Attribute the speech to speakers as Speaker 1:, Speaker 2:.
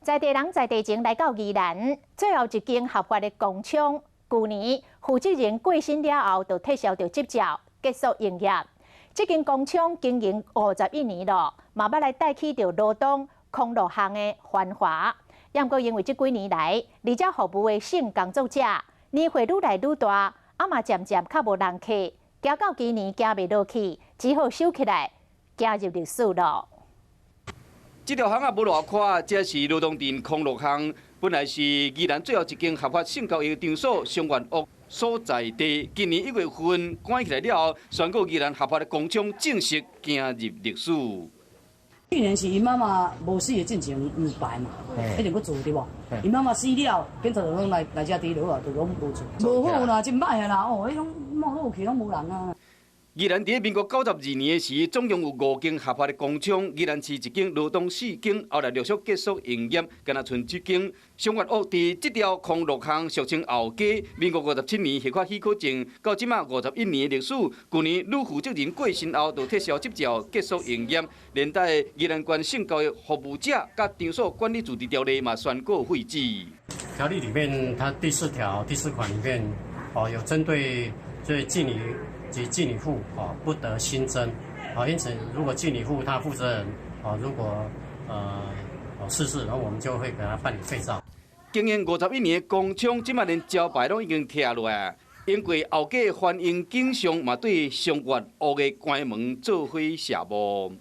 Speaker 1: 在地人在地情來到宜蘭，最後一間合法的工廠，舊年負責人過身了後，就撤銷著執照，結束營業。這間工廠經營51年咯，嘛捌來帶起著羅東康樂巷的繁華。毋過因為這幾年來，佇遮服務的性工作者年歲愈來愈大，啊嘛漸漸較無人客，行到今年行袂落去，只好收起來，行入歷史咯。
Speaker 2: 這條巷仔無偌闊，這是羅東鎮康樂巷，本來是宜蘭最後一間合法性交易場所松原屋所在地。今年1月份關起來了後，宣告宜蘭合法的工廠正式行入歷史。
Speaker 3: 去年是𪜶媽媽無死的進前有牌嘛，一定閣做對無？𪜶媽媽死了，警察就攏來來遮佇落啊，就攏無做。無好啦，真歹啊啦！哦，彼種冒落去攏無人啊。
Speaker 2: 宜蘭佇民國92年的時，總共有五間合法的工廠，宜蘭市一間，羅東四間，後來陸續結束營業，干焦賰這間。松原屋佇這條康樂巷，俗稱後街，民國57年核發許可證，到這馬51年的歷史。舊年女負責人過身後，就撤銷執照，結束營業。連帶宜蘭縣性交易服務者佮場所管理自治條例嘛宣告廢止。
Speaker 4: 條例裡面，它第四條第四款裡面，哦，有針對這妓女及妓女戶啊，不得新增啊，因此如果妓女戶他負責人啊，如果逝世，然後我們就會給他辦理廢照。
Speaker 2: 經營51年的工廠，這馬連招牌攏已經拆落來。經過後街繁榮景象，嘛對松原屋的關門做伙謝幕。